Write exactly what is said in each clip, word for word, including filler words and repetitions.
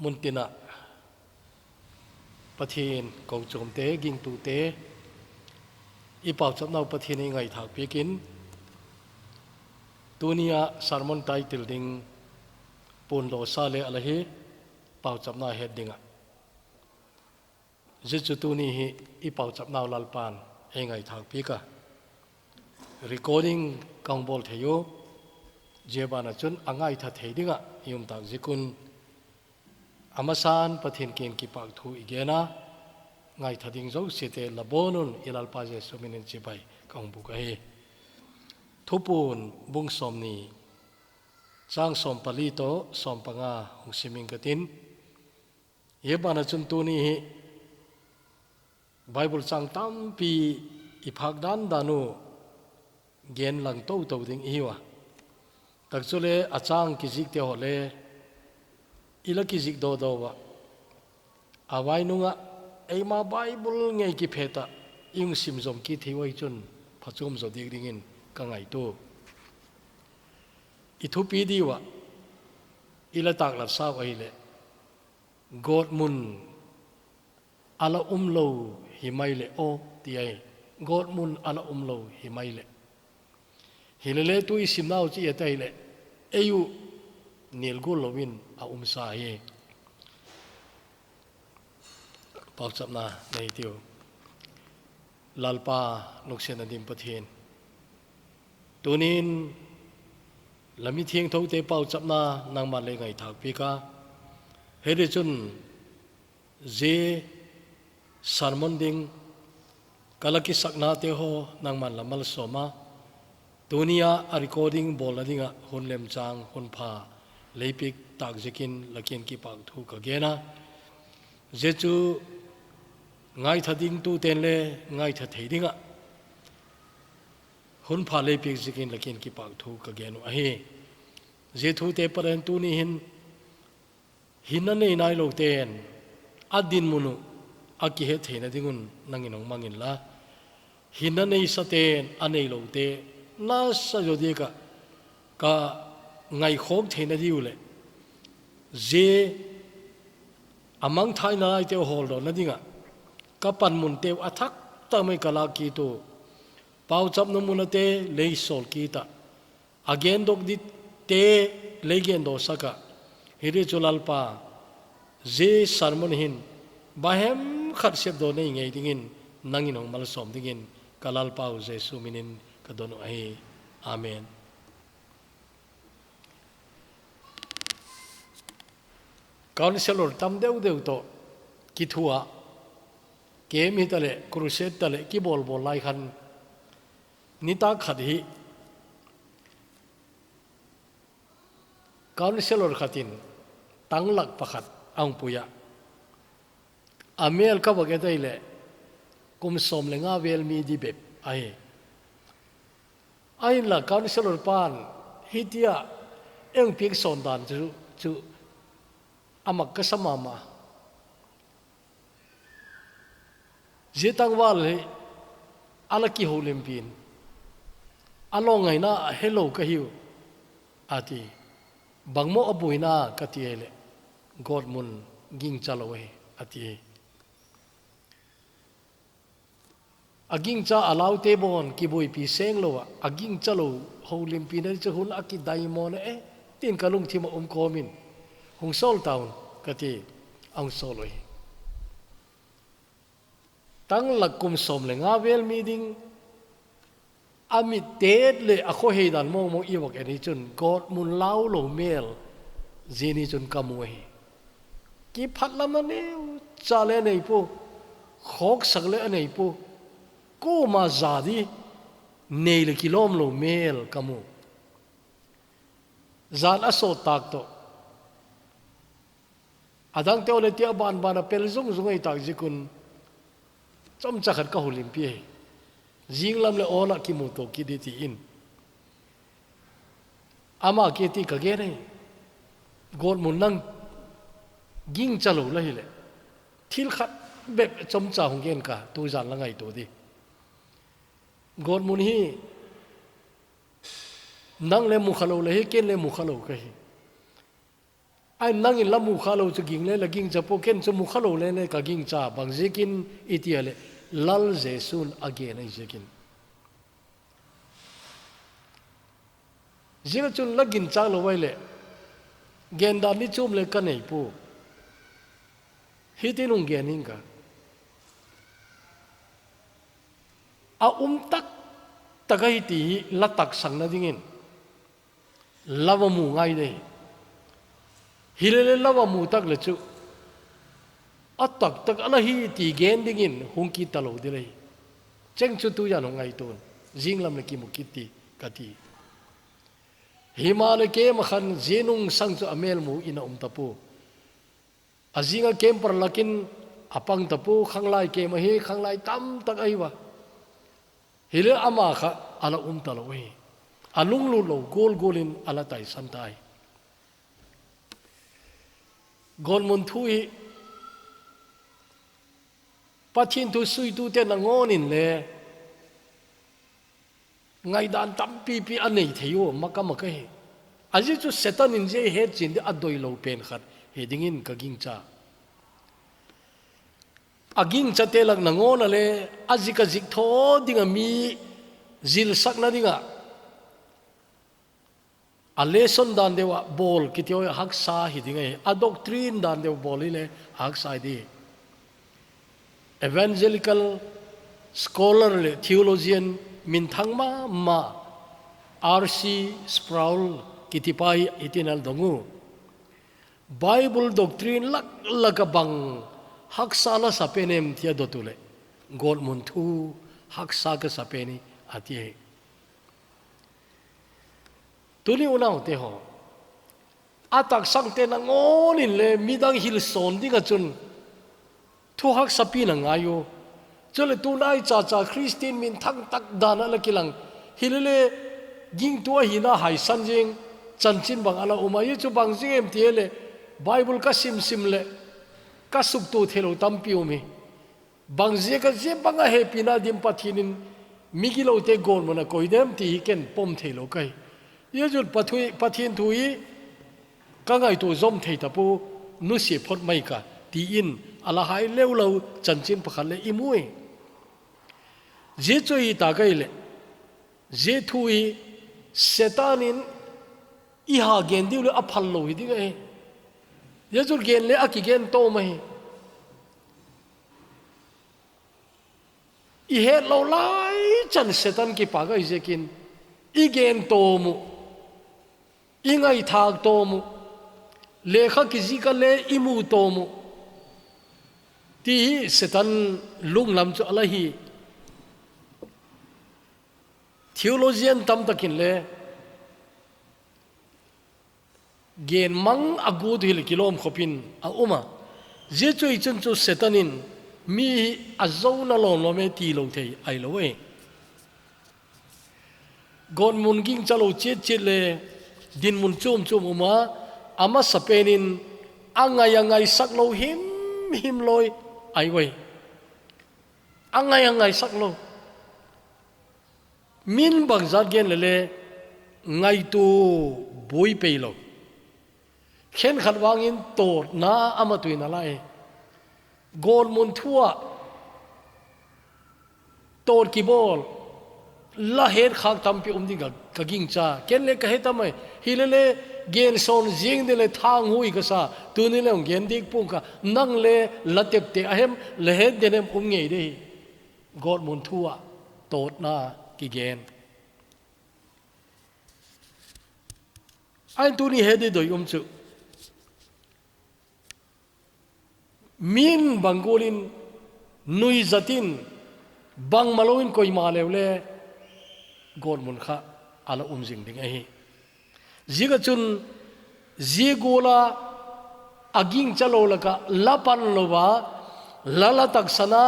Muntina Pathen kochomte, gingtute, i pauchapnau Pathen in ngaithak piakin, tunia sermon title ding pun lo sa le ala hi pauchapna het dinga. Zichu tuni hi i pauchapnau Lalpan ei ngaithak piaka. Recording kang bol thei u, zia bana chun a ngaitha thei dinga i umtak zikun, amasan Pathen kin kipak thu i gena, ngaitha ding zosiate labonun i Lalpa Jesu minin chibai kang buk ahi. Thupun bung somni, chang sompali to sompanga hung siming katin. Zia bana chun tuni hi Bible chang tampi i phak dan dan u gen lang toto ding i hiu a. Takchule a chang kizikte ho le i la kizik dodo a. A vai nunga eima Bible ngei kipheta i hung sim zom kit thei u ahi chun phachom zo dik dingin ka ngaitu. I thupi diu a i la taklat sau ahile, God mun ala um lo hi mai le o ti ahi. God mun ala um lo hi mai le. Hilele tu i simnau chi i et ahile, ei u nilgul loin a umsa hi. Pauchapna nei tiu. Lalpa, nuksiatna dim Pathen, tunin la mi thiangthote pauchapna nangman le ngaithak piaka. Hiti chun zia sermon ding ka la kisaknate ho nangman la malsoma. Tunia a recording bolna dinga hun lemchang, hun pha lei piak tak zikin la kin kipak thu ka gena. Zia chu ngaitha ding tuten le ngaitha thei dinga hun pha lei piak zikin la kin kipak thu ka gen u ahi. Zia thute palen tuni hin hinna nei nai lo ten a dinmun u a kihet theina dingun nangin hung mang inla, hinna neisa ten a nei lote nasa zo dika ka ngaikhok theina diu le, zia a mangthai nalaite u holdohna dinga ka panmun teu a thak tak mai ka lak kit u. Pauchapna mun a te lei sol kit a, a gendok dite lei gendoh saka. Hiti chu Lalpa, zia sermon hin bahem khat sepdoh nei ngei dingin nangin hung malsom dingin ka Lalpa u Jesu minin ka don u ahi. Amen. Counselor tam deu deu to kithua, camp hitale, crusade tale, kibolbol lai khan, nitak khat hi counselor khatin tanglak pakhat a hung puia. A mel ka vak et ahile kum som le nga vel mi di bep ahi. Ahinla counselor pan hitia ei hung piak son dan chu, chu a mak ka sa mama. Zia tangval hi a la kihoulimpiin, a lawng ngaina a he lo ka hiu, a ti. Bangmaw a buaina ka ti ahile, God mun gingcha lo ahi, a ti. A gingcha a laute bon kibuaipi seng lo a, a gingcha lo houlimpina chu hun a kidaimawna e, tin ka lungthim a um kawmin, hung sawl ta un, ka ti, a hung sawl u hi. Tanglak kum som le nga vel mi ding, a mit tet le a khawhei dan mawngmawng i vak en hi chun, God mun lau lo mel zia ni chun ka mu ahi. Kiphat lam a neu cha le a nei pu, khawksak le a nei pu, kuama za di nei le kilawm lo mel ka mu. Zan a sawt tak tawh. A dangte aw le tia banban a pel zungzung ei tak zikun, chomcha khat ka houlimpi ahi. Zinglam le awl ah kimu to kit di tiin. Ama kiti ka gen ahi. God mun nang gingcha lo la hile, thil khat bep chomcha hung gen ka, tuzan la ngaito di. God mun hi nang le mukha lo le hi, ken le mukha lo ka hi. Ahin nangin la mukha lou chu ging le la gingcha poi, ken chu mukha lou le le ka gingcha, bang ziakin i ti a le, Lal Jesu'n a gen ahi ziakin. Zia chun la gingcha lou vai le, gen dan ni chum le ka nei poi. Hitin hung gen ing ka. A um tak tak ahi ti hi la taksang na dingin la va mu ngai dei. Hi le le la va mu tak le chu, a tak tak a la hi ti gen dingin hung kit ta lou ding le. Cheng chu tu jan hung ngaito un, zinglam le kimu kit ti ka ti. Hi ma le keima khan zia nung sang chu a mel mu in a um ta poi. A zinga keima par lakin a pang ta poi, khanglai keima hi khanglai tam tak ahi va. Hi le ama kha a la um ta lou hi. A lunglut lou gol gol in a la taisan ta hi. Gotmun thu hi Pathian thu suitute nangawn in le ngaidan tampi pi a nei thei u, maka maka hi. A zia chu Satan in zia het chin ding a doi lou pen khat hi dingin ka gingcha. A gingchate lak nangawn a le, a zik a zik tho ding a mi zilsak na ding a, a lesson dan deu a bawl kiti u haksa hi ding ahi, a doctrine dan deu bawl hi le haksa hi ding. Evangelical scholar le theologian minthang ma ma R C Sproul kiti pa hi hitin a la dong u. Bible doctrine lak lak a bang haksa la sa pen em ti a dot u le, Gotmun thu haksa ka sa pen hi a ti hi. Tuni unaute haw, a taksangte nangawn in le midang hil sawn ding a chun thu haksa pi na ngai u. Chule tunai cha cha Christian minthang tak dan a la kilang. Hi le le gingtu ahina haisan zing chanchin bang a la um a. Hi chu bang zing em ti le Bible ka sim sim le ka suktu thei lou tampi um hi. Bang zia ka zia bang a hepina dim Pathian in migilote gotmun a koi dem ti hi ken pom thei lou ka hi. Hi chu Pathu-, Pathian thu hi ka ngaitu zom thei ta poi, nusia phot mai ka, tiin a la hai leu lou chanchin pakhat le i mu hi. Zia chu hi ta ka hi le, zia thu hi Satan in i ha gen diu le a phal lou hi ding ahi. Zia chu gen le a kigen to ma hi. I het lou lai chan Satan kipak ahi ziakin, i gen to mu, i ngaithak to mu, lekha kizik a le i mu to mu, ti hi Satan lunglam chu a la hi. Theologian tam takin le gen mang a gut hi le kilawm khopin a um a. Zia chu i chun chu Satan in mi hi a zona lawm lawm e ti lo thei ahi lo e. Gawtmun gingcha lo chiat chiat le dinmun chuam chuam um a, a masa penin a ngai a ngaisak lo him him lawi ahi ve. A ngai a ngaisak lo. Min bangzat gen le le ngaitu buai pei lo. Khenkhat vangin tawtna a matuina lai. Gawtmun thu ah tawt kibawl la het khak tampi um ding ka, ka gingcha. Ken le ka he tam ai. Hi le le gen sawn zing ding le thanghui ka sa. Tuni le hung gen dik pung ka. Nang le la tepte a hem, la het den hem um ngei ding hi. Gawtmun thu ah tawtna kigen. Ahin tuni he ding doi um chu. Min bang gualin nuizatin bangma loin koima leu le gawtmun kha a la um zing ding ahi. Ziak a chun zia gual a a gingcha lo lak ah la pan lo a, la la taksan a,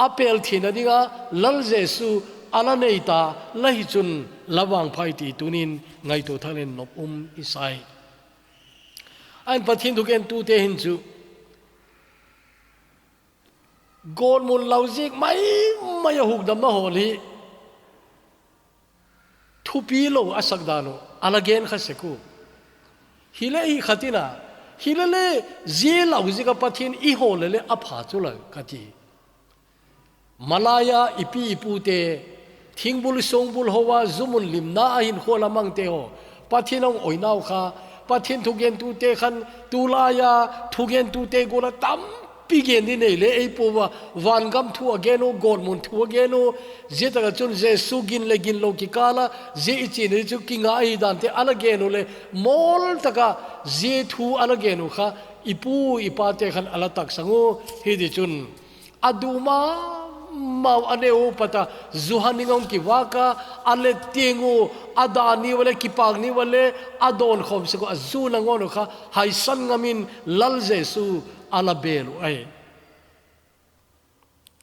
a pel theina ding a Lal Jesu a la nei ta la hi chun la vangpha i ti tunin ngaito thak le nop um i sa hi. Ahin Pathian thugentute hin chu gawtmun lo ziak mai mai a hukdamna hawl hi thupi lo a sak dan uh a la gen kha sek u. Hi le hi khat in a Hilele, zia lau zika Pathian i hol lele a pha chu lo ka ti. Malaya ipi ipute, thingbul songbul hoa zumun limna a hin khola mangte ho, Pathian hong oinau kha, Pathian thugentute khan tulaya thugentute gola tampi gen di nei le ei puva, vangam thu a gen u, gotmun thu a gen u, zia taka chun Jesu gin le gin lo kikala, zia i china chu kinga ahi dante ala gen u le, mol taka zia thu ala gen u kha, ipu ipate khan ala taksang u, hiti chun. A du ma mau a neu pata, zu haning hong kivaka, a let tiang u, a da ni vale, kipak ni vale, a dawn khom sek u, a zu nangon u kha, haisan ngamin Lal Jesu ala bel u ahi.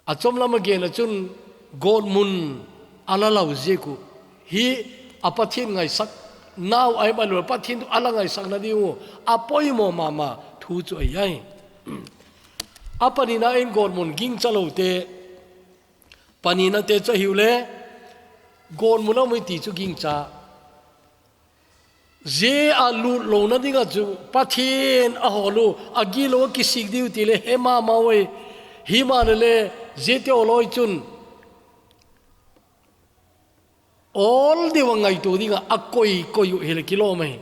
A chom lama gen a chun gotmun ala lau ziak u. Hi a Pathian ngaisak nau ahi manu Pathian tu ala ngaisak na ding u. A poimo mama thu chu ahi ai. A panina in gotmun gingcha lo te, panina te chu ahiu le, gotmun a mui ti chu gingcha. Zia a lut lo na dinga chu Pathian a hol u, a gilo a kisik diu ti le he mama u ahi. Hi ma le le, zia te o loi chun. Ol diu a ngaitu dinga a koi koi u hi le kilom ahi.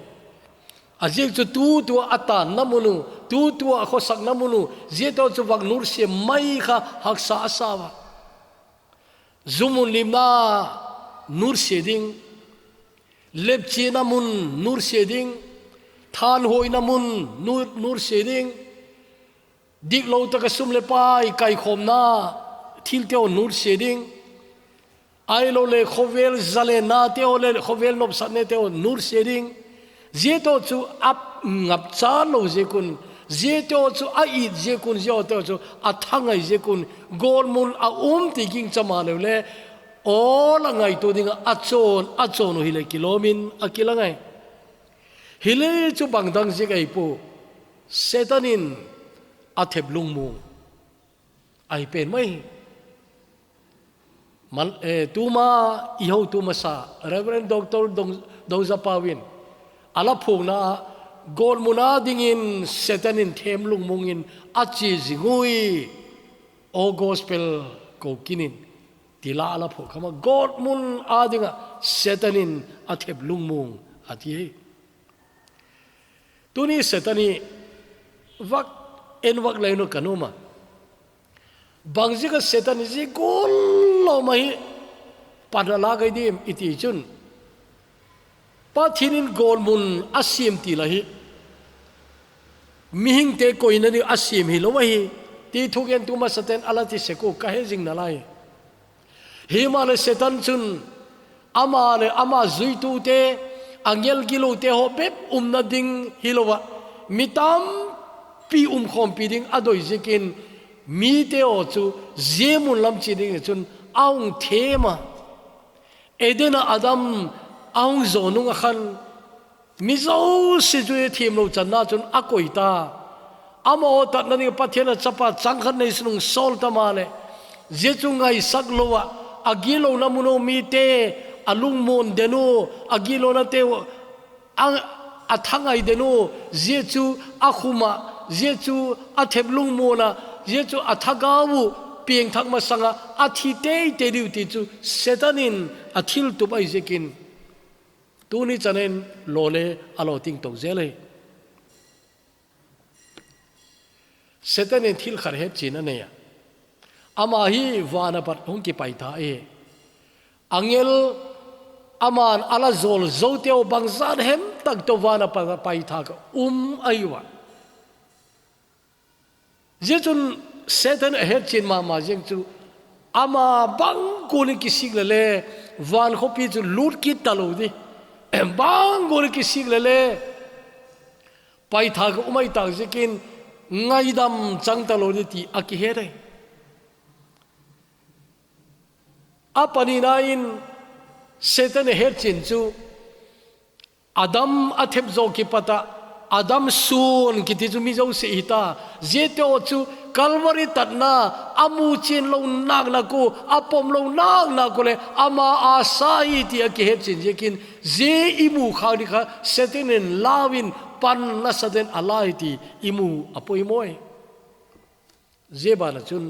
A ziak chu tu tu a tan na mun u, tu tu a khosak na mun u, zia to chu vak nur sia mai kha haksa a sa va. Zumun limna nur sia ding, lepchina mun nur sia ding, thanhoina mun nur, nur sia ding, diklo taka sum le pai kaikhomna thil teo nur sia ding, ai lo le khovel zalenna teo le khovel nopsatna teo nur sia ding, zia to chu a ngapcha lo ziak un, zia to chu a it ziak un, zia to chu a thangai ziak un, gotmun a um ti gingcha ma leu le, ol a ngaitu dinga a chon, a chon u hi le kilomin a kila ngai. Hi le chu bang dang ziak ahi pu, Satan in a thep lungmong ahi pen mai. Mal, eh, tuma i hotu masa, Reverend Doctor Dong, Dongza Pau in, a la phungna a, gotmun a dingin Satan in them lungmong in a chi zing ui, O Gospel ko kinin, ti la a la phung khama, gotmun a dinga Satan in a thep lungmong a ti hi. Tuni Satan hi vak en vak lai nu ka numa. Bang ziaka Satan hi zi gol lo ma hi pan a la gai dim i ti chun. Pathian in gotmun a siam ti la hi. Mihingte koina ding a siam hi lo ahi. Ti thugen tu masa ten a la ti sek u ka he zing na lai. Hi ma le Satan chun ama le ama zuitute, angel gilute ho bep umna ding hi lo va, mi tampi um khompi ding a doi ziakin, mite ho chu zia mun lam chi ding chun a hung them a. Eden a Adam a hung zo nung a khan, mi zosia chu e thiam lo channa chun a koi ta. Amaho tatna ding Pathian a chapa chang khat nei sunung sol ta ma le. Zia chu ngaisak lo a, a gilona mun u mite, a lungmon den u, a gilona te u, a, a thangai den u, zia chu a khum a, zia chu a thep lungmon a, zia chu a thagau u, piangthak masang a, a thi teitei diu ti chu Satan in a thil tup ahi ziakin. Tuni chanin lo le a lo ting to zel e. Satan in thil khat hetchin a nei a. Ama hi van a pat hung kipai tha e. Angel aman a la zol zo teo bangzat hem tak to van a pat pai tha ka um ahi va. Zia chun Satan a hetchin mama ziang chu ama bang kuni kisik le le van khopi chu lut kit ta lo di. Bang kuni kisik le le pai tha ka umai tak ziakin ngaidam chang ta lo di ti a kihet ai. A panina in Satan a hetchin chu Adam a thep zo kipata, Adam sun kiti chu mi zosia hi ta. Zia teo chu Calvary tatna, a mu chin lo nak nak u, a pom lo nak nak u le, ama a sa hi ti a kihetchin ziakin, zia i mu kha di kha, Satan in lau in pan nasatah in a la hi ti i mu a poimo e. Zia bana chun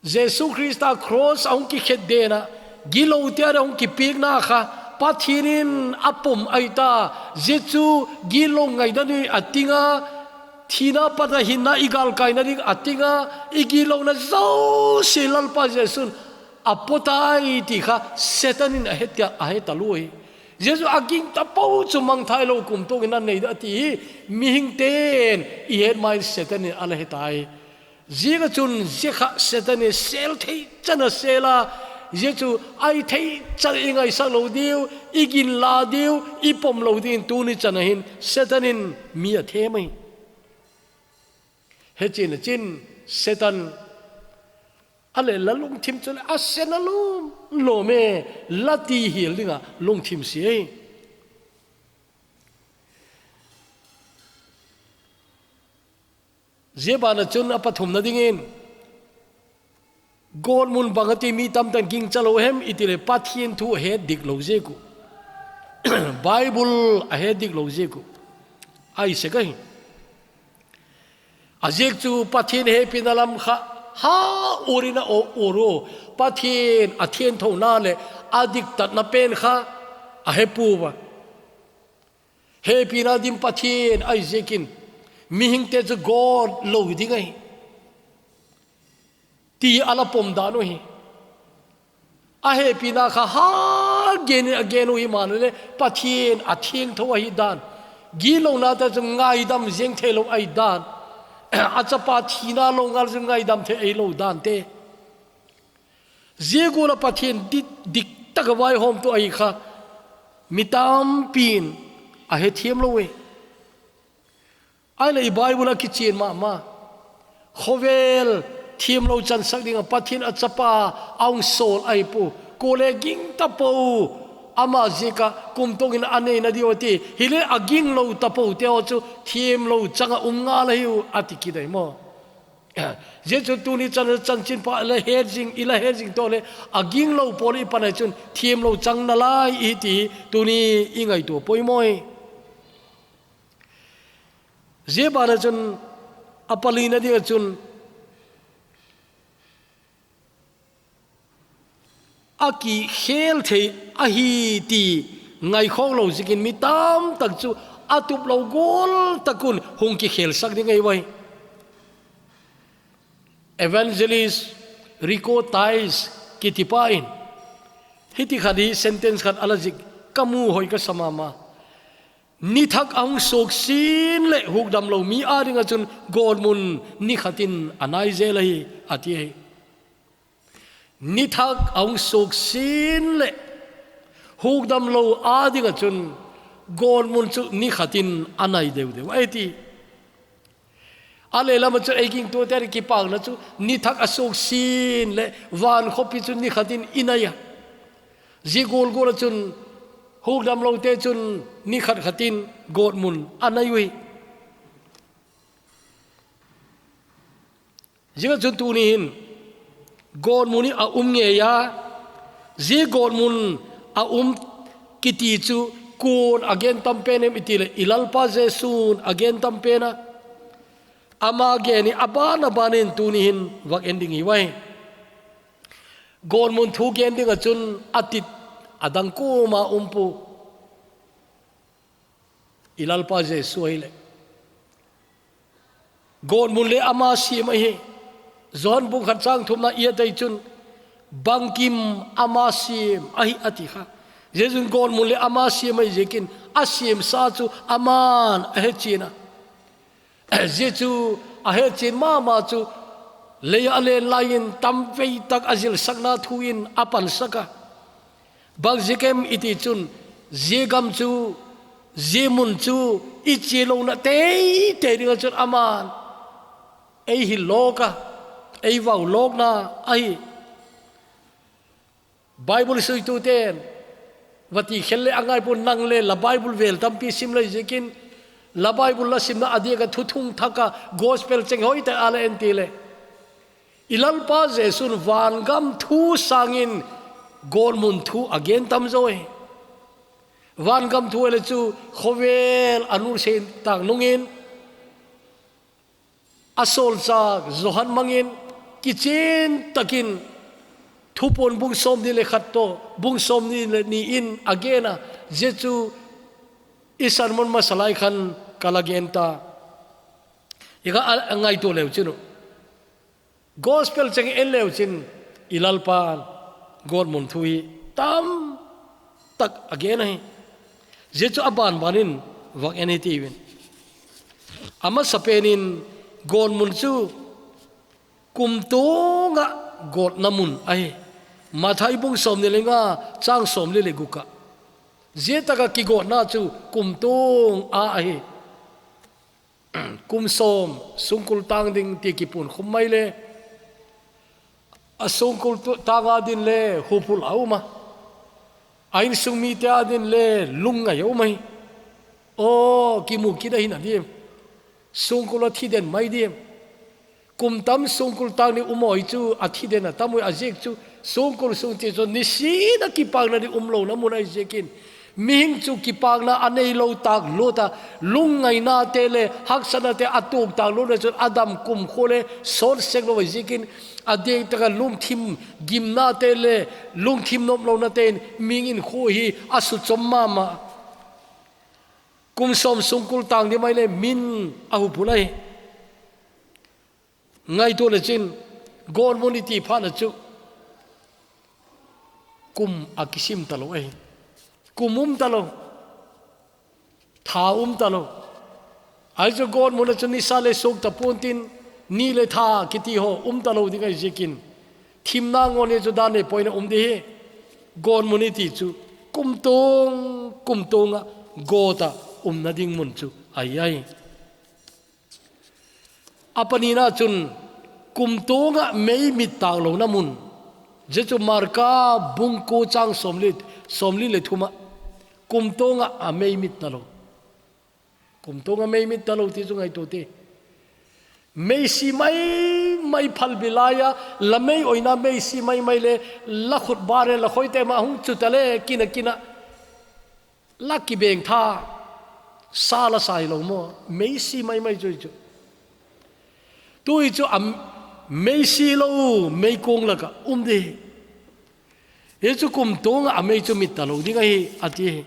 Jesu Krista cross a hung kikhetden a, gilote a hung kipekna kha Pathian in a pom ahi ta, zia chu gilo ngaidam ding a ting a, thina pat a hinna i galkaina ding a ting a, i gilona zosia Lalpa Jesu'n a pom tai ti kha Satan in a he ta, a he talou hi. Zia chu a ging tapo chu mangthai lo kumtuang in a nei ding a ti hi, mihingte'n i het ma in Satan in a la he tai. Ziaka chun zia kha Satan in sel thei chan a sel a, zia chu a i thei chan i ngaisak lo diu, i ginla diu, i pom lo ding in tuni chan a hin Satan in mi a them ahi. He chin a chin Satan a le la lungthim chu le a sen a lum lom e, la ti hial ding a lungthim si e. Zia bana chun a pathumna dingin, gotmun bang a ti mi tamtah in gingcha lo hem i ti le Pathian thu a het dik lo ziak u. Bible a het dik lo ziak u. Ahi sek ahi. A ziak chu Pathian hepina lam kha ha urin a o uru. Pathian a thianthona le a diktatna pen kha a he puva. Hepina dim Pathian ahi ziakin mihingte chu got lo ding ahi ti a la pom dan u hi. A hepina kha ha gen in a gen u hi man le Pathian a thiangtho ahi dan. Gilona te chu ngaidam ziang thei lo ahi dan. A chapa thina lo ngal chu ngaidam thei ahi lo dan te. Zia gual a Pathian di-, diktak a vaihawmtu ahi kha mi tampi'n a he thiam lo e. Ahile i Bible a kichian mahmah. Khovel thiam lo chansak ding a Pathian a chapa a hung sawl ahi pu. Kule ging tapo ama ziak a kumtuang in a neina diu a ti. Hile a ging lo tapo te haw chu thiam lo chang a um ngal ahi u a ti kit ahi maw. Zia chu tuni chan, chanchinpha la het zing, i la het zing tawh le, a ging lo pawl i pan ahi chun thiam lo chang nalai i hi ti tuni i ngaitua poimaw e. Zia bana chun a palina ding a chun a kikhel thei ahi ti ngaikhawk lo ziakin mi tamtak chu a tup lo gual tak un hung kikhelsak ding ahi vai. Evangelist Rico Tice kitipa in hiti khat hi sentence khat a la zik ka mu hoi ka sa mama. Ni thak a hung suak sin le hukdam lo mi a ding a chun gawtmun ni khat in a nai zel ahi, a ti ahi. Ni thak a hung suak sin le hukdam lo a ding a chun gawtmun chu ni khat in a nai deu deu ahi ti. A le lam a chun ei gingtu te a kipakna chu ni thak a suak sin le van khawpi chu ni khat in i nai a. Zi gul gul a chun hukdam lo te chun ni khat khat in gawtmun a nai ui. Zia chun tuni hin gawtmun hi a um ngei a, zi gawtmun a um kiti chu kuan a gen tam pen em i ti le i Lalpa Jesu'n a gen tam pen a. Ama gen hi a ban a ban in tuni hin vak en ding hi vai. Gawtmun thu gen ding a chun a tit a dang kuama um pu. I Lalpa Jesu ahi le. Gawtmun le ama siam ahi. Johan bung khat chang thumna i et ahi chun bangkim ama siam ahi a ti kha. Jesu'n gawtmun le ama siam ahi ziakin a siamsa chu aman a he chian a. Zia chu a he chian mama chu lei a len lai in tam vei tak a zilsakna thu in a pansak a. Bang ziak em i ti chun zia gam chu, zia mun chu i chia lona teitei ding a chun aman ei hil lawk a, ei vau lawkna ahi. Bible suitu ten va ti khel le a ngai pun nang le la Bible vel tampi sim lai ziakin la Bible la simna a diak a thuthung thak a gospel cheng hoi te a la en ti le. I Lalpa Jesu'n vangam thu sangin gawtmun thu a gen tam zo e. Vangam thu le chu khovel a nul sei tak nungin, a solchak Johan mangin, kichen takin Thuphon bung som ni le khat to, bung som ni le ni in a gen a, zia chu i sermon masa lai khan ka la gen ta. I ka a, a ngaito leu chin u. Gospel cheng en leu chin i Lalpan gotmun thu hi tam tak a gen ahi. Zia chu a banban in vak en hi tivin. A masapen in gotmun chu kumtunga gotna mun ahi. Mathai bung som ni le nga chang som li le guka. Zia taka kigotna chu kumtung a ahi. Kum som sungkul tang ding ti kipun khum mai le, a sungkul tu-, tanga din le huphul a um a, a insung mite a din le lungngai a um ahi. Aw, kimu kit a hin a diam? Sungkul a thi den mai diam? Kum tam sungkul tang ni um aw hi chu a thi den a tam u a, ziak chu sungkul sung ti chu nisin a kipakna ding um lona mun ahi ziakin, mihing chu kipakna a nei lo tak lut a, lungngaina te le haksatna te a tuk tak lut le chun a dam kum khu le sot sek lo ahi ziakin, a diak taka lungthim gimna te le lungthim nop lona te in mihing in khu hi a su chom mama. Kum som sungkul tang di mai le min a huphul ahi. Ngaito le chin, gotmun i ti phat na chu kum a kisim ta lo ahi. Kum um ta lo. Tha um ta lo. Ahi chu gotmun a chu nisa le suk ta pon tin, ni le tha kiti ho um ta lo ding ahi ziakin, thimna ngon hi chu dan le poina um di hi. Gotmun i ti chu kumtung, kumtunga gota umna ding mun chu ahi ahi. A panina chun kumtunga mei mit tak lona mun. Zia chu Marka bung ko chang som li, som li le thuma. Kumtunga a mei mit ta lo. Kumtunga mei mit ta lo ti chu ngaito ti. Mei si mai mai phalbi laia, la mei oina mei si mai mai le, la khut bare, la khoite ma hung chu ta le, kina kina. La kibeng tha, sa la sai lo mo, mei si mai mai chu chu. Tu hi chu a mei si lo, meikong laka um di. Hi chu kumtunga a mei chu mit ta lo ding ahi, a ti hi.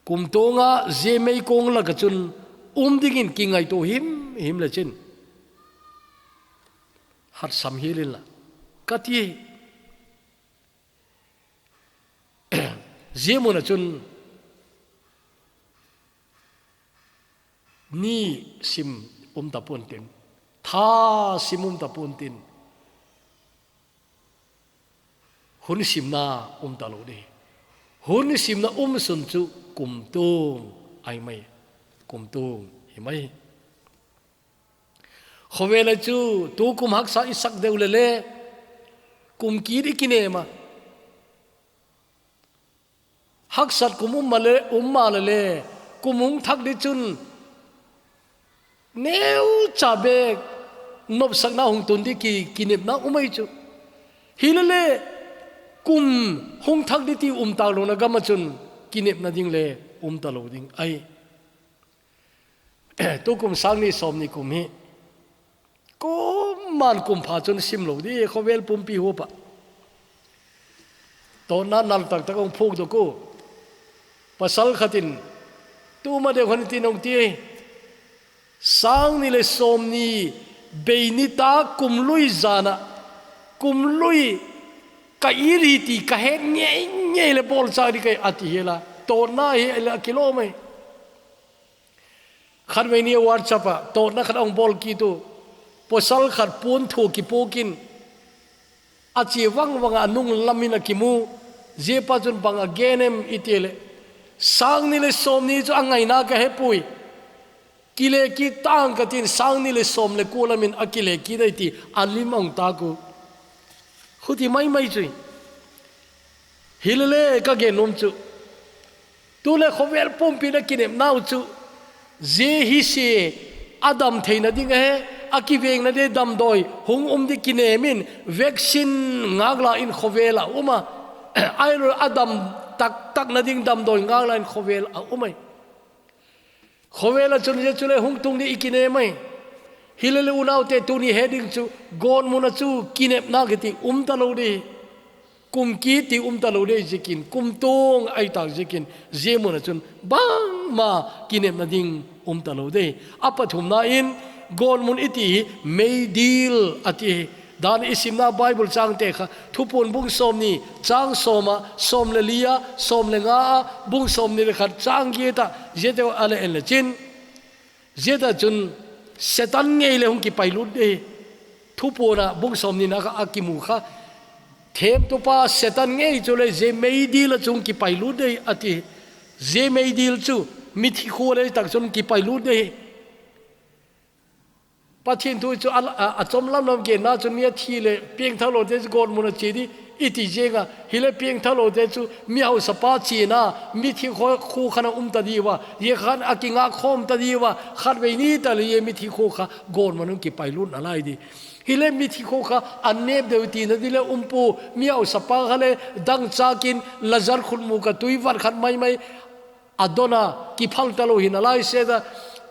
Kumtunga zia meikong laka chun um dingin kingaito him him le chin. Hatsam hi lin la. Ka ti hi. Zia mun a chun ni sim um ta pon tin, tha sim um ta pon tin, hun simna um ta lo di. Hun simna um sun chu kumtung ahi mai, kumtung hi mai. Khovel a chu tu kum haksa i sak deu le le, kum kit i kinem a. Haksat kum um ma le, um ma le le, kum hung thak di chun neucha bek nopsakna hung tun di ki, kinepna um ahi chu. Hi le le, kum hung thak di ti um tak lona gam a chun kinepna ding le um ta lo ding ahi. Tu kum sang ni som ni kum hi. Kum man kum pha chun sim lo di khovel pumpi hupa. Tona nal tak tak ong phuk do ku. Pasal khatin. Tu ma deu khan tin ong ti. Sang ni le som ni bei ni ta kum lui zana. Kum lui ka ir hi ti ka het ngei ngei le bol cha di kai a ti hi la. Tona hi le a kilo mai. Khatvei ni WhatsApp a tawtna khat a hung bawl kit u. Pasal khat puan thu kipuakin a chia vangvang a, a nung lamin a kimu. Ziapa chun bang a gen em i ti leh, sang ni le sawm ni chu a ngaina ka hepui. Kile kit tang ka tin, sang ni le sawm le kua lamin a kile kit ai ti a lim a hung tak u. Khuti maimai chu hi. Hi le le ka gen nuam chu, tu le khawvel pumpi na kinepna u chu, zia hi si a dam theina ding a he, a kivengna ding damdawi hung um ding kinem in vaccine ngak la in khawvel a um a, Ahilou le adam taktak nading damdawi ngal lai in khovel a um ahi. Khovel a chun zia chu le hung tung ding i kinem ahi. Hilele unaute tuni he ding chu, gotmun a chu kinepna kiti um talou ding. Kum kiti um talou ding ziakin, kum tung ahi tak ziakin, zia mun a chun bangma kinepna ding um talou ding. A pathumna in, gotmun i ti hi meidil a ti hi. Dan i simna Bible changte kha, Thupuan bung sawmni, chang sawm a, sawm le li a, sawm le nga a, bung sawmni le khat, chang giat a, ziate a le en le chin. Ziate chun Satan ngei le hung kipailut ding. Thupuan a bung sawmni na kha a kimu kha. Themtupa Satan ngei chu le zia meidil a chu hung kipailut ding a ti. Zia meidil chu mithi khua le tak chun kipailut ding. Pathian thu chu a, a, a chom lam lam genna chun mi a thi le piangthak lote chu gotmun a che ding i ti zing a, hile piangthak lote chu mi hausapa chena, mithi khua, khua khan a um ta diu a, zia khan a kingak khawm ta diu a, khatvei ni ta le zia mithi khua kha gotmun a hung kipailut nalai ding. Hile mithi khua kha a nep deu tina ding le um pua, mi hausapa kha le dangchak in Lazar khutmuk a tui vat khat mai mai, a don a, kiphal talou hi nalai se ta,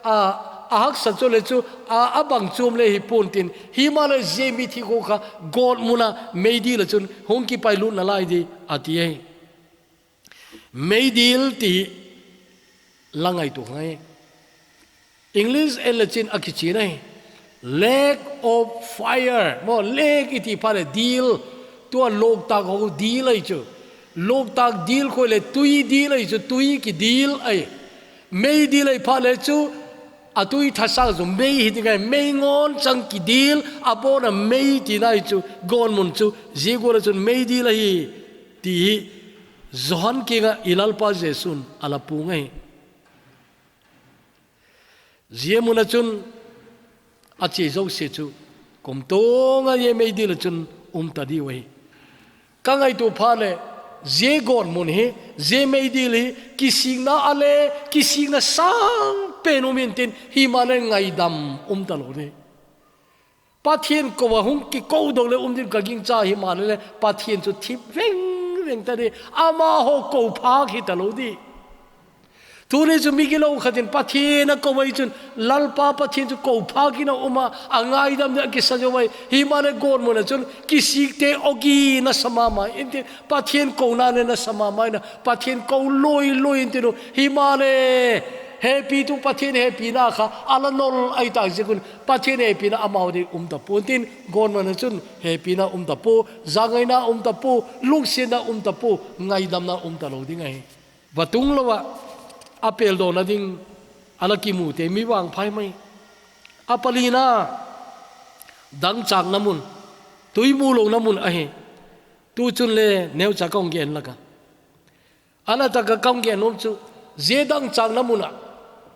a, a haksa chu le chu, a, a bang chuam le hi pua intin, himahleh zia mithi khua kha gotmun a meidil a chun hung kipailut nalai ding a ti ahi. Meidil ti la ngaito ngai. English en le chin a kichi na hi. Lake of fire. Maw, lake i ti phat le dil. Tua loktak ho dil ahi chu. Loktak dil khoi le tui dil ahi chu, tui kidil ahi. Meidil ahi phat le chu, a tui thasang chu mei hi ding ahi, mei ngawn chang kidil, a bon a mei tina hi chu, gotmun chu, zia gual a chun meidil ahi, ti hi, Johan kiang a i Lalpa Jesu'n a la puang ahi. Zia mun a chun a che zosia chu kum tung a zia meidil a chun um ta diu ahi. Ka ngaito phat le zia gotmun hi, zia meidil hi, kisikna a le, kisikna sang pen um intin, himahleh ngaidam um talou ding. Pathian ko a hung kiko dong le um ding ka gingcha, himahleh le Pathian chu thip veng veng ta ding, amaho ko phak hi talou ding. Tuni chu migilo khat in Pathian a ko ahi chun, Lalpa Pathian chu ko phak in a um a, a ngaidam ding a kisa zo ahi. Himahleh gotmun a chun kisikte awgin a sa mama intin, Pathian kona le na sa mama in a, Pathian ko lui lui intin u. Himahleh hepitu Pathian hepina kha a la nol ahi tak ziak un, Pathian hepina amau ding um ta pua intin, gotmun a chun hepina um ta pua, zangaina um ta pua, lungsiatna um ta pua, ngaidamna um talou ding ahi. Va tung lou a, a peldawna ding a la kimute mi vangpha ahi mai. A palina, dangchakna mun, tui mu louna mun ahi. Tu chun le neucha ka hung gen lak a, a la tak a ka hung gen nuam chu, zia dangchakna mun a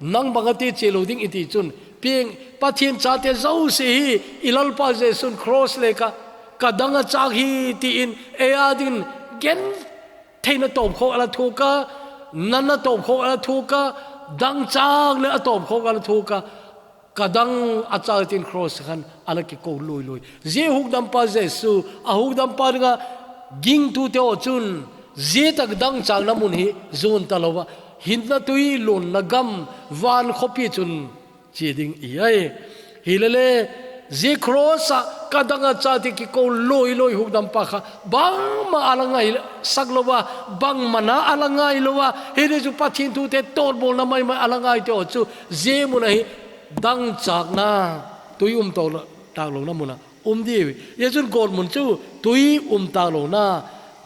nang bang a te che lou ding i ti chun, piang, Pathian chate zosia hi i Lalpa Jesu'n cross lek a, ka dang a chak hi, tiin ei a dingin gen theina tawpkhawk a la thuak a, natna tawpkhawk a la thuak a, dangchak le a tawpkhawk a la thuak a, ka dang a chak, tin cross khan a la kiko lui lui. Zia hukdampa Jesu, a hukdampa ding a gingtute haw chun, zia tak dangchakna mun hi zuan talou a, hinna tui, lunna gam, van khawpi chun che ding i hi ahi. Hilele, zia cross a ka dang a chak, tin kiko lui lui hukdampa kha, bangma a la ngaisak lou a, bangma na a la ngai lou a, hiti chu Pathian thute tawtbawlna mai mai a la ngaite haw chu, zia mun a hi dangchakna, tui um tawk lo, tak louna mun a um ding. Zia chun gotmun chu tui um tak louna,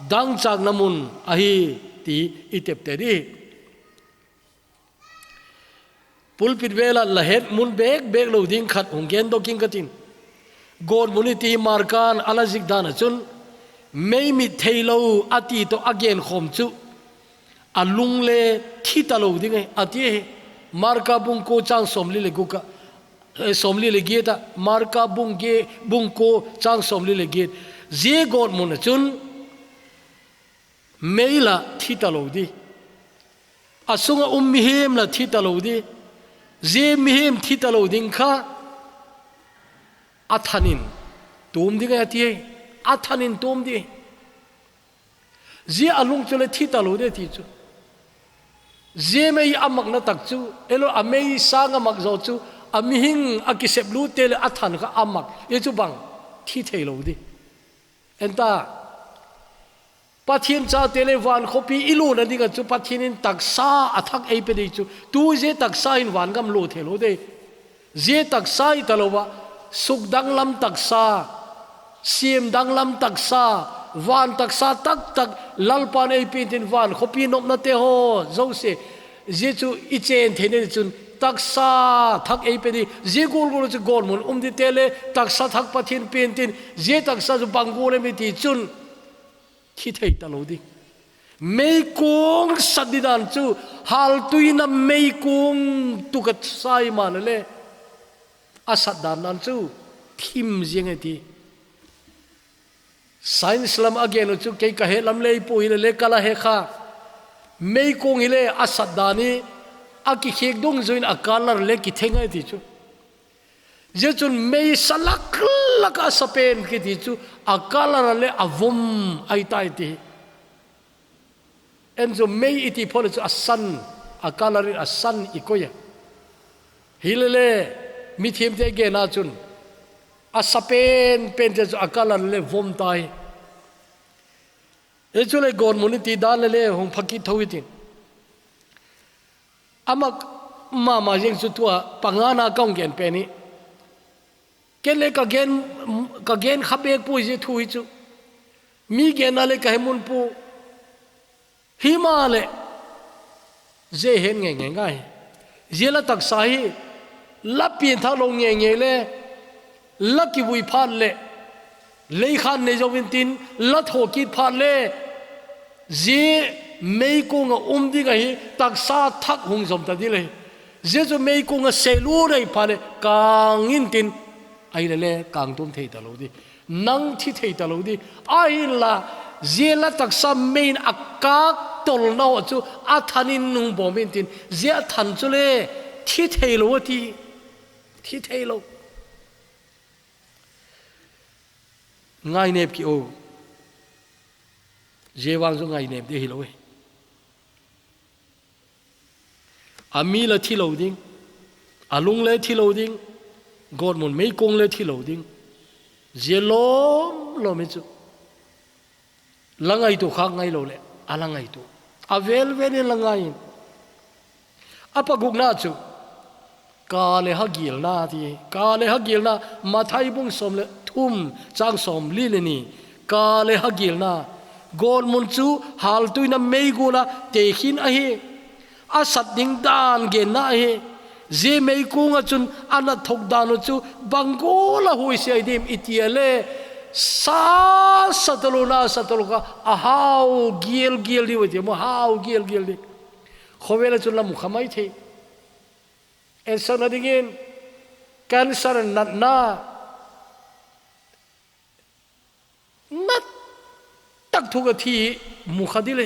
dangchakna mun ahi ti i tepte ding. Pulpit vel a la het mun bek bek lou ding khat hung gen dawk ing ka tin. Gotmun i ti hi Marka'n a la zik dan a chun, meimit thei lou a ti tawh a genkhawm chu, a lung le thi talou ding ahi, a ti ahi. Marka bung kua chang sawmli le guk a, eh, sawmli le giat a, Marka bung ge-, bung kua chang sawmli le giat. Zia gotmun a chun, mei la thi talou ding. A sung a um mihem la thi talou ding. Zia mihem thi talou ding kha a thanin tum ding ahi, a ti ahi. A thanin tum ding. Zia alung chu le thi talou de ti chu. Zia mei amakna tak chu, elo a mei sang amak zo chu, a mihing a kisep lu te le a than kha amak, i chu bang, thi thei lo di. Enta, Pathian chate le van khopi i luna dinga chu Pathian in taksa a thak ei pe di chu. Tu zia taksa in van gam lo thei lo de. Zia taksa i talou va, suk danglam taksa, siam danglam taksa, van taksa taktak, Lalpan ei pintin van khopi nopna te ho, zo se, zia chu i chen thei ne chun, taksa thak ei pe di, zia gul gul chu gol mun um di te le, taksa thak Pathian pintin, zia taksa chu bang gul em i ti chun, Thi thei talou di. Meikong sat di dan chu, haltuina meikong tu ka sai ma le le. A sat dan dan chu, thim ziang e ti. Science lam a gen u chu, kei ka he lam le i pu hi le le ka la he kha. Meikong hi le a sat dan i, a ki khek dung zuin a color le ki theng e ti chu. Zia chun mei sa lak lak a sa pen kiti chu a color le a vom ai tai ti. En chu mei i ti pho le chu a san, a color in a san i koi a. Hi le le, mi thim te gen a chun a sa pen pen te chu a color le vom tai. E chu le gon mun i ti dan le le hung phakit tho i tin. Ama, mama zeng chu tua, pangana ka hung gen pen hi. Ken le ka gen, ka gen kha bek pu zia thu hi chu. Mi genna le ka he mun pu. Hi ma le. Zia hen nge nge ngai. Zia la taksa hi. La pin tha lo nge nge le. La kivui phat le, leikhan nei zo in tin, la tho kit phat le, zia meikong a um ding ahi, taksa thak hung zom ta di le. Zia chu meikong a se lu nei phat le, kang in tin, ai le le, kang tum thei ta lo di. Nang thi thei ta lo di. Ahin la, zia la taksa mei in a kak tol na ho chu, a than in nung bom in tin, zia a than chu le, thi thei lo a ti. Thi thei lo. Ngainep ki o. Zia vang chu ngainep di hi lo e. A mi le thi lo ding. A lung le thi lo ding. Gon mun meikong le thi lo ding. Zia lom lom i chu. La ngaitu khak ngai lo le, a la ngaitu. A vel vel in la ngai in. A pagukna chu, ka le ha gilna ti, ka le ha gilna, Mathai bung som le thum, chang som li le ni, ka le ha gilna. Gon mun chu, haltuina meigul a, te khin ahi. A sat ding dan genna ahi. Zia meikong a chun a nat thok dan u chu bang gol a huise ai dim i ti a le, sa, sa ta lo na, sa ta lo kha, a hau giel giel di u ti mo, hau giel giel di. Khovel a chun la mu kha mai thei. Ensakna dingin, cancer natna, Nat tak thuk a thi mu kha di le.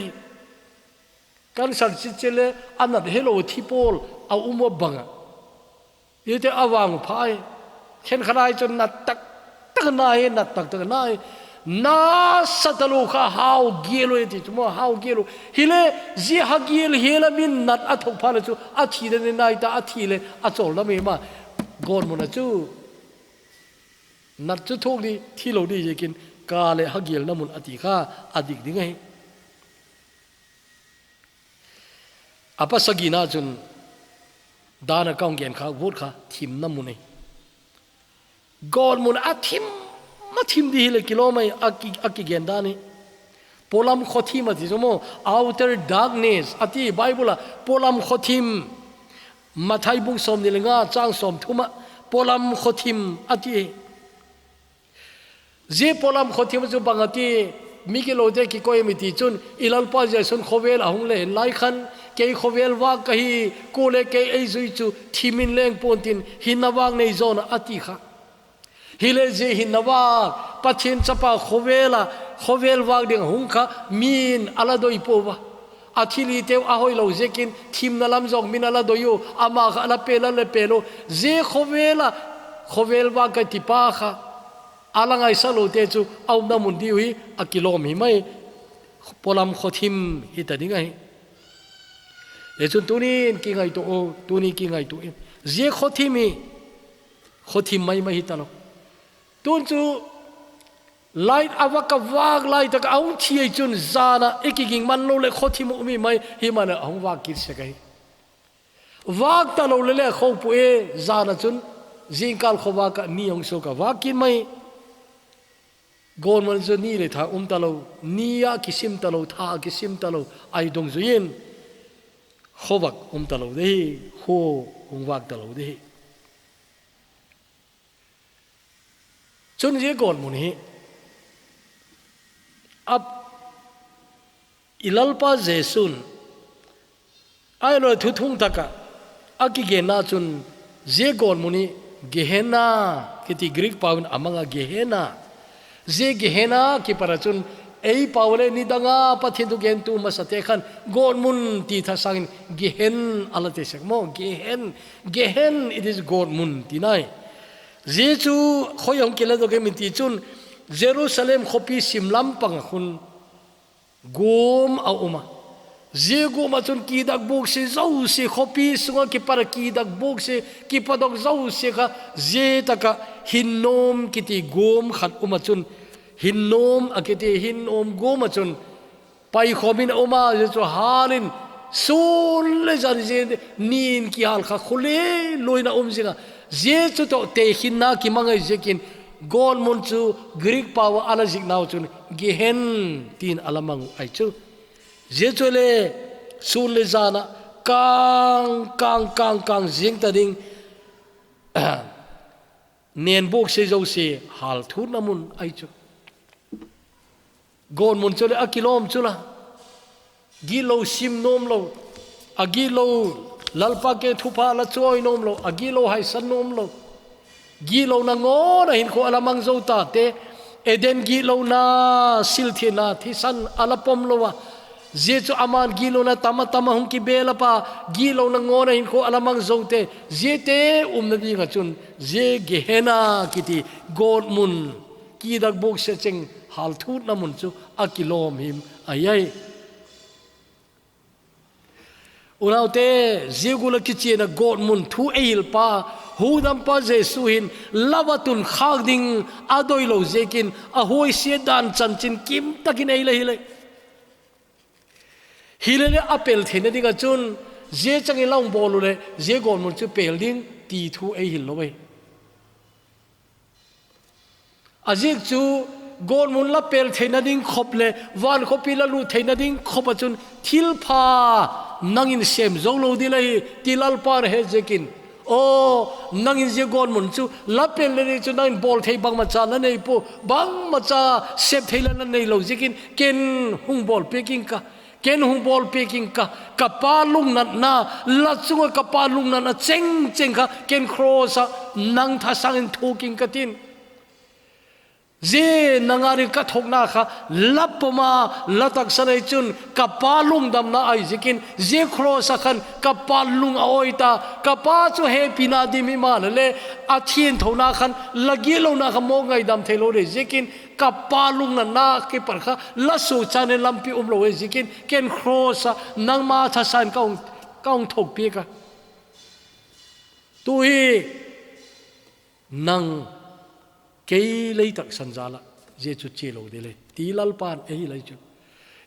Cancer chi chi le a nat he lo thi pol a um a bang a. Ite a vang pha ai. Khen kha lai chun nat tak tak na he, nat tak tak na he. Na sa ta lo kha hau giel lo e ti chu mo, hau giel lo. Hi le zia ha giel hi la min nat a thok pha le chu a thi de ni nai ta a thi le a chol na mi ma. Gon mun a chu. Nat chu thok di, thi lo di ziakin, ka le ha gielna mun a ti kha, a dik ding ahi. A pasagina chun, dan a ka hung gen kha, vut kha, thimna mun ahi. Gon mun a thim, a thim di hi le kilom ahi, a ki, a kigen dan ahi. Polam khothim a ti chu mo, outer darkness, a ti Bible a, polam khothim, Mathai bung som ni le nga, chang som thum a, polam khothim a ti. Zia polam khothim chu bang a ti, mi kilo te kikoi mi ti chun, i Lalpa Jesu'n khovel a hung le hen lai khan, kei khovel vak ka hi, ku le kei ei zui chu, thim in leng pon tin, hinna vak nei zawn a ti kha. Hi le zia hinna vak, Pathian chapa khovel a, khovel vak ding hung kha, min a la doi po va. A thilhi teu a hoi lo ziakin, thimna lam zong min a la doi u, ama kha a la pe la le pe lo. Zia khovel a, khovel vak ka ti pa kha. A la ngaisa lo te chu, a umna mun di u hi, a kilom hi mai. Polam khothim hita ding ahi. Hichun tunin kingaito u, tunin kingaito in. Zia khothim hi, khothim maimai hita lo. Tun chu light a va ka vak lai tak a hung thi ai chun zana i kiging man lo le khothim u mi mai hi mana hung vak kit sek ahi. Vak ta lo le le kho pu e zana chun zingkal khovak a ni hung so ka vak kit mai. Gonmun chu ni le tha um ta lo, ni a kisim ta lo, tha a kisim ta lo, ai dong zui in khovak um ta lo de hi, kho hung vak ta lo de hi. Chun zia gonmun hi ap i Lalpa Jesu'n ai lo thuthung taka a kigenna chun zia gonmun hi Gehenna kiti Greek pau in a manga Gehenna. Zia Gehenna kipara chun ei pau le ni danga Pathian thu gentu masate khan gonmun ti thasangin Gehen a la ti sek maw, Gehen, Gehen, it is gonmun ti nai. Zia chu khoi hung kila dok em ti chun Jerusalem khopi sim lampang a khun gum a um a. Zia gum a chun kidak buk si zo si khopi sunga kipara kidak buk si kipadok zo si kha zia taka Hinnom kiti gum khat um a chun Hinnom a kiti Hinnom gum a chun pai khomin a um a, zia chu halin sun le zan zia nin kihal kha khuli luina um zinga. Zia chu toh tekhinna kimang ai ziakin gonmun chu Greek pau a la zik nau chun Gehen tin a la mang ai chu. Zia chu le sun le zana kang, kang, kang, kang zing ta ding. Nen buk se zo se hal thutna mun ai chu. Gonmun chu le a kilom chu la. Gilo sim nom lo. A gilo Lalpa ke thupha la chuai nom lo. A gilo haisan nom lo. Gilo na ngona hin kho a la mang zo ta te. Eden gilo na sil thi na thisan a la pom lo a. Zia chu aman gilo na tama tama hung kibel a pa. Gilo na ngona hin kho a la mang zo te. Zia te umna dinga chun. Zia Gehenna kiti gonmun. Kidak buk se cheng hal thutna mun chu a kilom him ai ai. Unaute, zia gula kichiana gonmun thu ei hil pa, hudam pa Jesu hin lava tun khak ding a doi lo ziakin a huaisia dan chanchin kim takin ei le hi le. Hi le le a pel theina dinga chun zia chang i la hung bol u le zia gonmun chu pel ding ti thu ei hil lo ei. A ziak chu gonmun la pel theina ding khop le van khopi la lut theina ding khop a chun thil pha nangin sem zo lo ding la hi ti Lalpa na he ziakin. Aw, nangin zia gonmun chu la pel le ding chu nangin bol thei bangma cha la nei pu, bangma cha sep thei la na nei lo ziakin ken hung bol pek ing ka. Ken hung bol pek ing ka, ka pa lungnatna, la chunga ka pa lungnatna cheng cheng kha, ken cross a nang thasang in thuk ing ka tin. Zia nanga ding ka thokna kha, la poma, la taksa nei chun, ka pa lungdamna ai ziakin, zia cross a khan, ka pa lung a oi ta, ka pa chu hepina dim i ma le le, a thianthona khan, la gitlona kha mo ngaidam thei lo le ziakin, ka pa lungnatna kipat kha la suchan in lampi um lo e ziakin ken cross a nangma thasan ka hung, ka hung thokpi ka. Tu hi nang kei lei taksan jal a zia chu chia lo ding le ti Lalpan ei hi lai chu.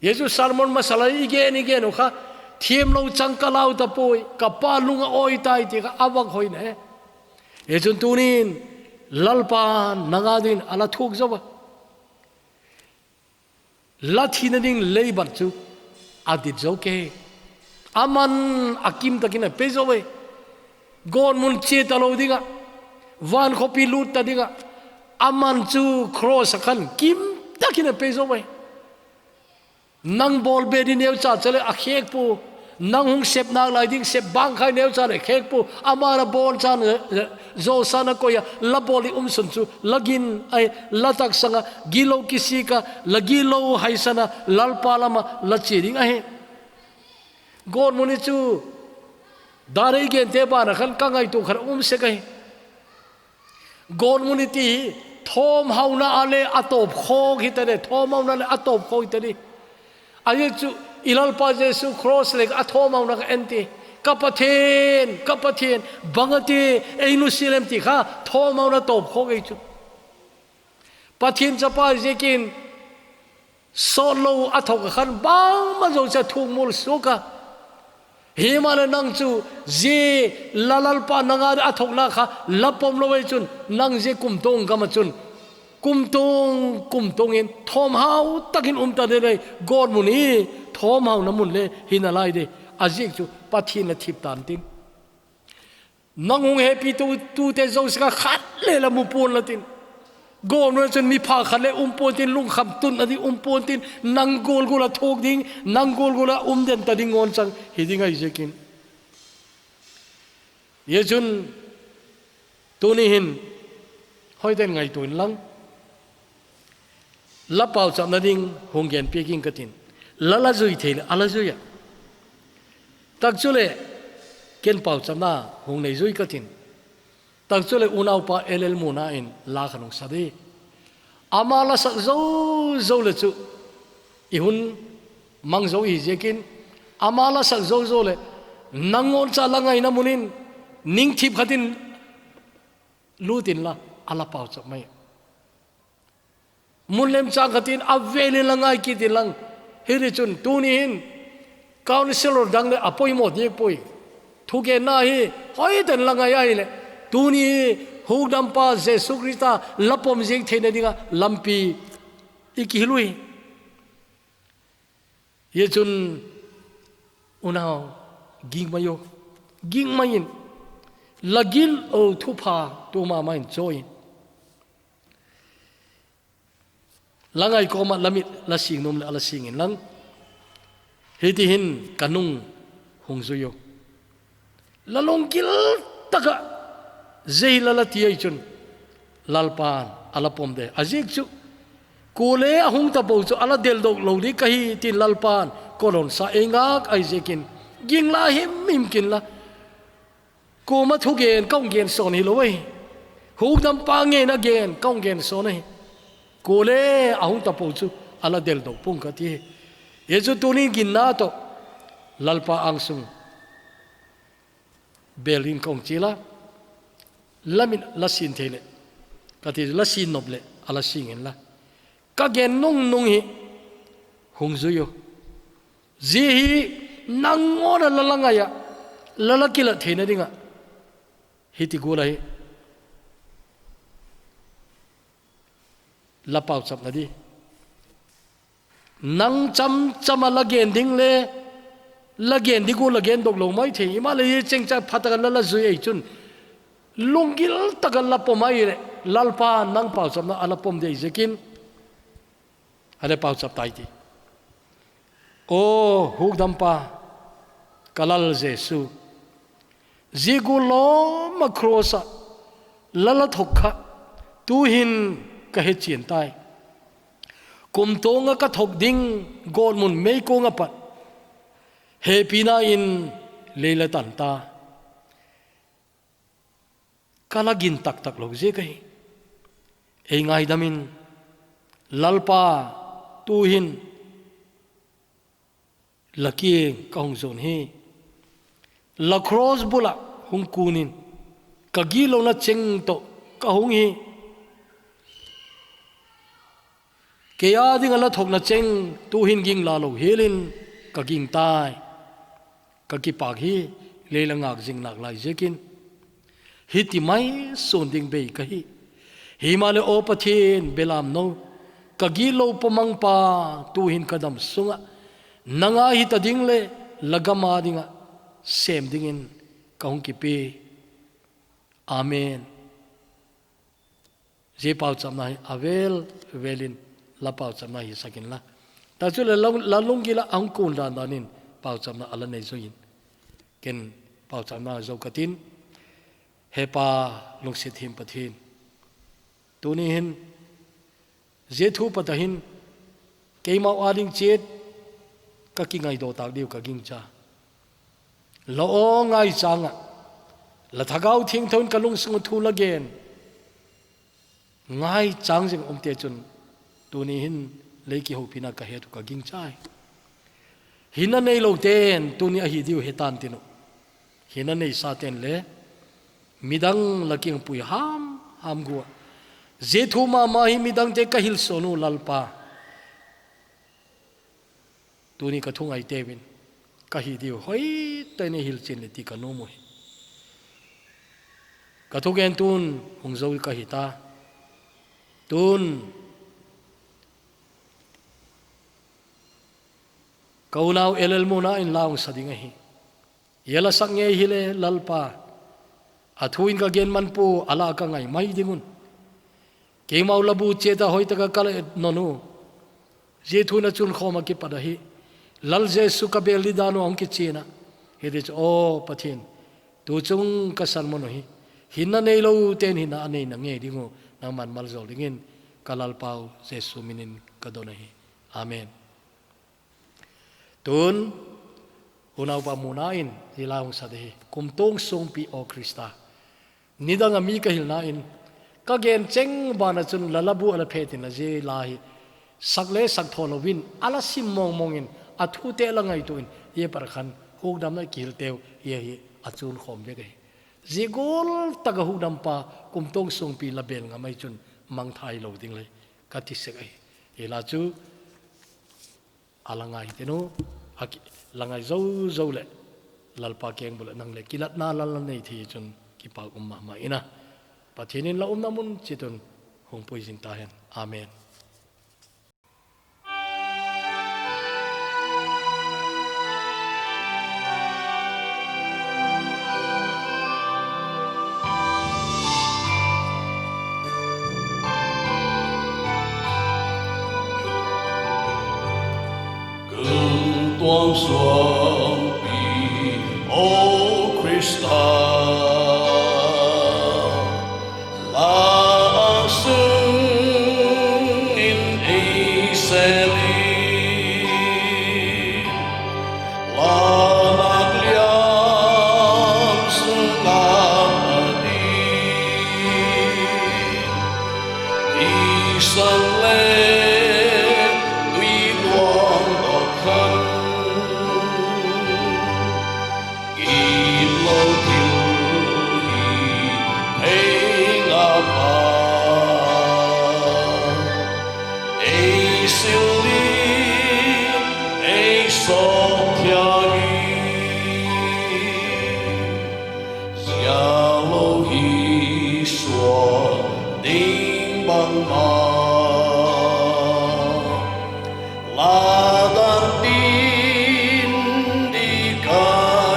Jesu sermon masa lai i gen i gen u kha thiam lo chang ka lau ta poi ka pa lung a oi tai ti kha a vak hoi na e. Hichun tunin Lalpa nanga dingin a la thuk zo a. La thina ding leibat chu a dit zo ke. Aman a kim takin a pe zo e. Gonmun chia ta lo dinga. Van khopi lut ta dinga. Aman chu cross a khan kim takin a pe zo e. Nang bol be ding neucha chale a khek pu, nang hung sep nak lai ding sep bang khai neucha le khek pu, ama la bol chan, eh, eh, zo sana koya, la bol i um sun chu, la gin ai, la taksanga, gilo kisika, la gilo haisana, Lalpa lama, la chi ding ahi. Gonmun i chu, dare i gen te bana khan ka ngaito khat um sek ahi. Gonmun i ti hi, thawm hauna a le a tawp khawk hi ta le, thawm hauna le a tawp khawk hi ta le. Ajeh chu i Lalpa Jesu cross le a thawmhauna ka en ti. Ka Pathian, ka Pathian, bang a ti ei nusia lem ti kha thawmhauna tawp khawk ei chu. Pathian chapa ziakin sawt lo a thawk a khan bangma zo cha thuk mul suak a. Hi mah le nang chu zia la Lalpa nanga a thawkna kha la pom lo ei chun nang zia kumtuang gam a chun kumtuang, kumtuang in thawmhau takin um ta ding le gawtmun hi thawmhauna mun le hi nalai ding. A ziak chu Pathian la thip tan tin. Nang hung hepi tu, tute zosia kha khat le la mu puan la tin. Gawtmun a chun mi pha khat le um puan tin, lungkham tun a ding um puan tin, nang gulgul a thuk ding, nang gulgul a um den ta ding ngawn chang hi ding ahi ziakin. Hi chun tuni hin hoi den ngaituo in lang. La pauchapna ding hung gen piak ing ka tin. La la zui thei le a la zui a. Tak chu le ken pauchapna hung nei zui ka tin. Tak chu le unaupa L L Muna in la kha nung sa di. Ama la sak zo zo le chu i hun mang zo i hi ziakin. Ama la sak zo zo le nang ngawn cha la ngaina mun in ning thip khat in lut in la a la pauchap mai. Mun lem chang khat in a vel in la ngai kit in lang. Hi ri chun tuni hin counsellor dang le a poimaw diak poi. Thugenna hi hoi den la ngai ahi le. Tuni hi hukdampa Jesu Krista la pom ziak theina dinga lampi i kihil u hi. Hi chun unau ging mai u. Ging mai in la gil o thupha tu mama in chawi in. La ngai kawma la mit la sing nuam le a la sing in lang. Hiti hin ka nung hung zui u. La lunggil taka zia hi la la ti ahi chun Lalpan a la pom de. A ziak chu kule a hung ta po chu a la del dok lo di ka hi tin Lalpan kawlon sa ei ngak ahi ziakin ging la him him kin la. Kuama thugen ka hung gen sawn hi lo ahi. Hukdampa ngeina gen ka hung gen sawn ahi. Kule a hung ta po chu a la del dok pung ka ti hi. Hi chu tuni ginna tawh Lalpa angsung bel in ka hung chil a. La min la sin thei le ka ti chu la sin nop le a la sing in la. Ka gen nung nung hi hung zui u. Zia hi nang ngawna la la ngai a la la kilat theina dinga hiti gula hi la pauchapna di. Nang cham chama la gen ding le la gen di gula gen dok lo mai thei. Ima le hi chengcha phataka la la zui ei chun lunggil taka la pom ai le Lalpa nang pauchapna a la pom dei ziakin. A le pauchap tai ti. O hukdampa ka Lal Jesu, zia gul lawma cross a la la thawk kha tu hin ka he chian tai. Kum tunga ka thawk ding gawtmun meikung a pat hepina in lei la tan ta. Ka la gin taktak lo ziak ahi. Ei ngaidam in Lalpa tu hin la kiang ka hung zon hi. La cross bula hung kun in ka gitlona cheng tawh ka hung hi. Kei a dinga la thawkna cheng tu hin ging la lo hial in ka ging tai. Ka kipak hi lei la ngak zing nak lai ziakin. Hiti mai sun ding bei ka hi. Hima le aw Pathian belam no. Ka gitlo pawmangpa tu hin ka dam sunga. Nanga hita ding le la gama dinga sem dingin ka hung kipe. Amen. Zia pauchapna hi a vel velin la pauchapna hi sakin la. Ta chu le la, la lunggil a hung kun dan danin pauchapna a la nei zo in. Ken pauchapna zo ka tin. He Pa lungsiat him Pathian. Tuni hin zia thu pata hin keimau a ding chiat ka kingaidaw tak diu ka gingcha. La aw ngai changa la Thagau Thiangtho in ka lungsunga thu la gen. Ngai chang zing umte chun tuni hin lei kihopina ka het u ka gingchai. Hinna neilou ten tuni ahi diu hetan tin u. Hinna neisa ten le midang la kiang pui ham ham gua. Zia thu mama hi midangte ka hilson u Lalpa. Tuni ka thungai teuvin ka hi diu hoitah in nei hilchen le ti ka nom u hi. Ka thugen tun hung zo ka hi ta. Tun ka unau L L Muna in la hung sa ding ahi. Ia la sak ngei hile Lalpa, a thu in ka gen man pua, a la ka ngai mai ding un. Keimau la bu che ta hoitah a ka la et non u. Zia thu na chun khom a kipat ahi. Lal Jesu ka bel di dan u hung kichen a. Hiti chu, aw Pathian, tu chung ka san mon u hi. Hinna neilou ten hinna a neina ngei ding u, nangman malzol dingin ka Lalpau Jesu minin ka don ahi. Amen. Tun, unaupa Muna in, hi la hung sa ding hi, Kumtong Songpi aw Krista. Nidang a mi ka hilna in, ka gen cheng bana chun la la bu a la phet in la zia la hi, sak le sak tho louvin, a la sim mong mong in, a thute la ngaito in, zia pat khan, hukdamna kihil teu, zia hi a chun khom vek ahi. Zia gol taka hukdampa, Kumtong Songpi la bel ngam ahi chun, mangthai lou ding le, ka ti sek ahi. Hi la chu, a la ngai ten u, a ki, la ngai zo zo le, Lalpa keng bul a nang le kilatna la la nei thei chun kipa um mama ina. Pathian in la umna mun chitun hung pui zing ta hen. Amen. Kumtong Songpi aw Krista, la sung in ei seli. La nak liam sung a di. Isan le tui tuang dok khan. Gitlo thil hi thei ngap a. Ei sil in, ei sop thiang in, zia lo hi suan ding bangma. La dan tin di ka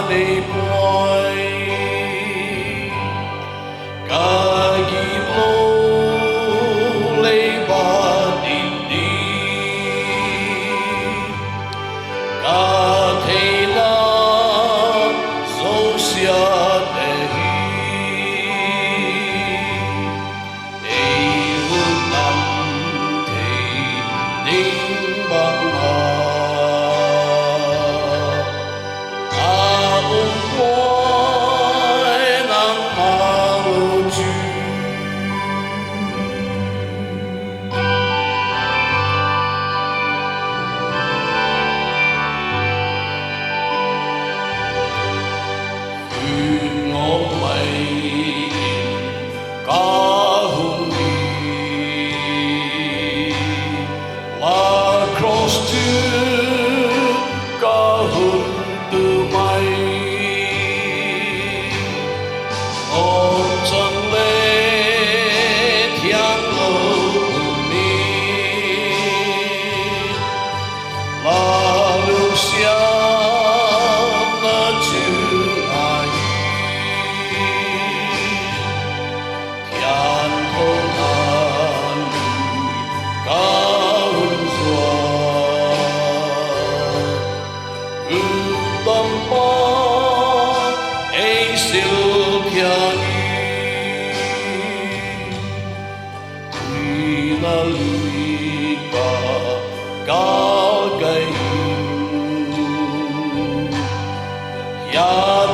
nei puai. Ka gitlo lei ba din di. Ka theina zosia te hi. Ei hun nam thei ding bang a. A um puai nangma lo chu. Hun ngop mai in ka hung hi. La cross chu ka hun tu mai. Om chang le thiang lo um in. La lu siam na chu ahi. Thian tho nan ka hun suan. Hukdampa ei sil thiang in. Tuina lui ka ka kai. Hiat